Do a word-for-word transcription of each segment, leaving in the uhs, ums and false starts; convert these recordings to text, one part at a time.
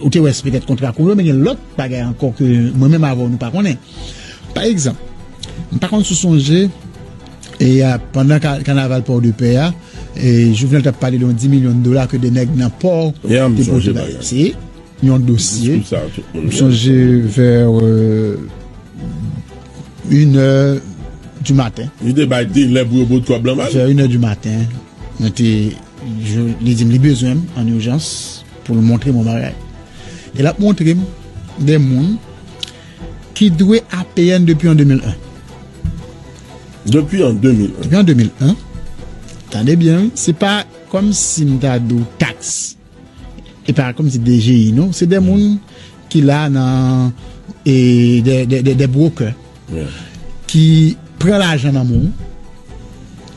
Ou te wè se petèt kontra kou yo, men gen lòt bagay ankò ke mwen menm avè w nou pa konnen. Pa egzanp, m pa konn si w sonje, e a, pandan ka- kanaval Pòdepè a, e Jovenel t ap pale de yon dis milyon dola ke de nèg nan pò te pote bay. Se yon dosye. M sonje vè une heure du matin. Li te bay delè pou yo pot kòb lan ba l. Vè une heure du matin, mwen te, li di m li bezwen m an ijans pou l montre m yon bagay. E l ap montre m de moun ki dwe A P N depi an de mil en. Depi an de mil en. Depi an de mil en. Tande byen, wi. Se pa kòmsi m ta di w taks. E pa kòmsi D G I, non. Se de moun ki la nan, e, de, de, de, de broker ki pran lajan nan men w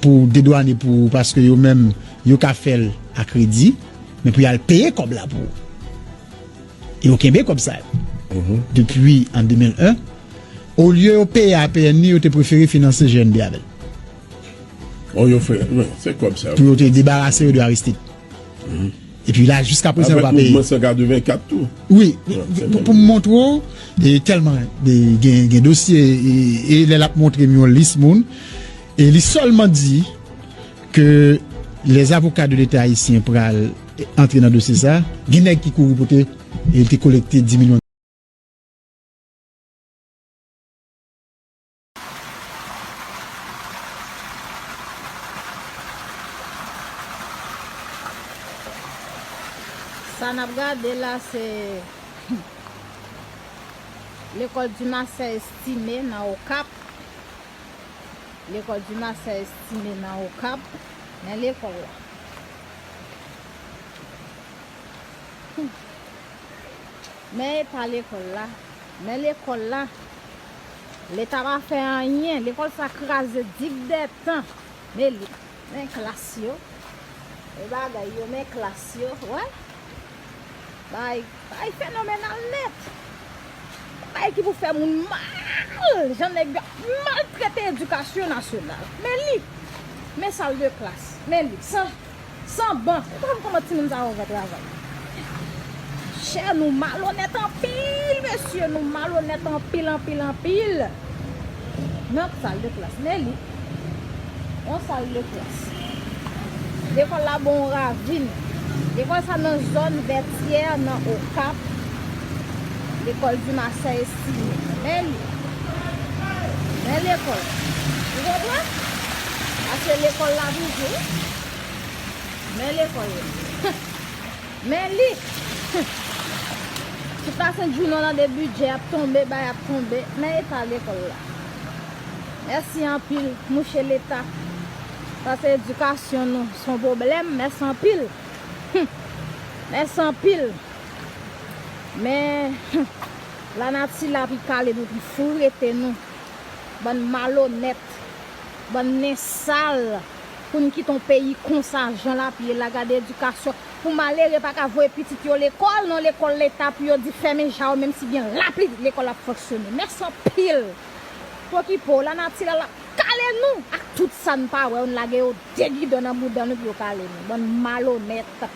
pou dedwane pou ou, paske yo menm, yo ka fè l a kredi, men pou y al peye kòb la pou ou. E yo kenbe kòb sa yo. Depi an de mil en, olye yo peye A P N li, yo te prefere finanse G N B avè l. Oh, yo fè, wi, se kòb sa yo. Pou yo te debarase yo de Aristide. Epi la, jiska prezan, yo pa peye. Avèk mouvman san katrevenkat tou. Wi, pou, pou m montre w, e tèlman de, gen, gen dosye, e, e lè l ap montre m yon lis moun, e li sèlman di ke les avocats de l'État haïtien pral antre nan dosye sa, gen nèg ki kouri pote, e li te kolekte dis milyon. Sa n ap gade la, se lekòl Dumarsais Estimé nan Okap. Lekòl Dumarsais Estimé nan Okap. Men lekòl la. Men eta lekòl la. Men lekòl la. Leta pa fè anyen. Lekòl sa kraze digdetan. Men li. Men klas yo. Men bagay yo, men klas yo. Wè. Bay, bay fenomenal nèt. Bay ki pou fè moun mal. Jan nèg yo ap maltrete edikasyon nasyonal. Men li. Men sal de klas. Men li. San San ban. Ou pa konn kòman timoun sa yo fè travay. Chè, nou malonèt anpil, mesye. Nou malonèt anpil, anpil, anpil. Men yon sal de klas. Men li. Yon sal de klas. Lekòl la bon ravin. Lekòl sa nan zòn Vètyè, nan Okap. Lekòl Dumarsais Estimé. Men li. Men lekòl. Ou konprann? Pase lekòl la toujou. Men lekòl la. Men li. Tout la sent jou nou tande bidjè ap tonbe, bay ap tonbe. Men eta lekòl la. Mèsi anpil, mouche Leta. Pase edikasyon nou se yon pwoblèm. Mèsi anpil. Mèsi anpil. Men, lanati la pi kale nou, pi fourete nou. Bann malonèt, bann nen sal, pou n kite yon peyi konsa, jan l ap ye la, gade edikasyon. Pou malere pa ka voye pitit yo lekòl, nan lekòl Leta, pou yo di fèmen ja yo, menm si gen lapli, lekòl ap fonksyone. Mèsi anpil. Pokipo, lanati la, l ap kale nou ak tout sa n pa wè yo, n lage yo degidon nan bouda nou pou yo kale nou. Bann malonèt.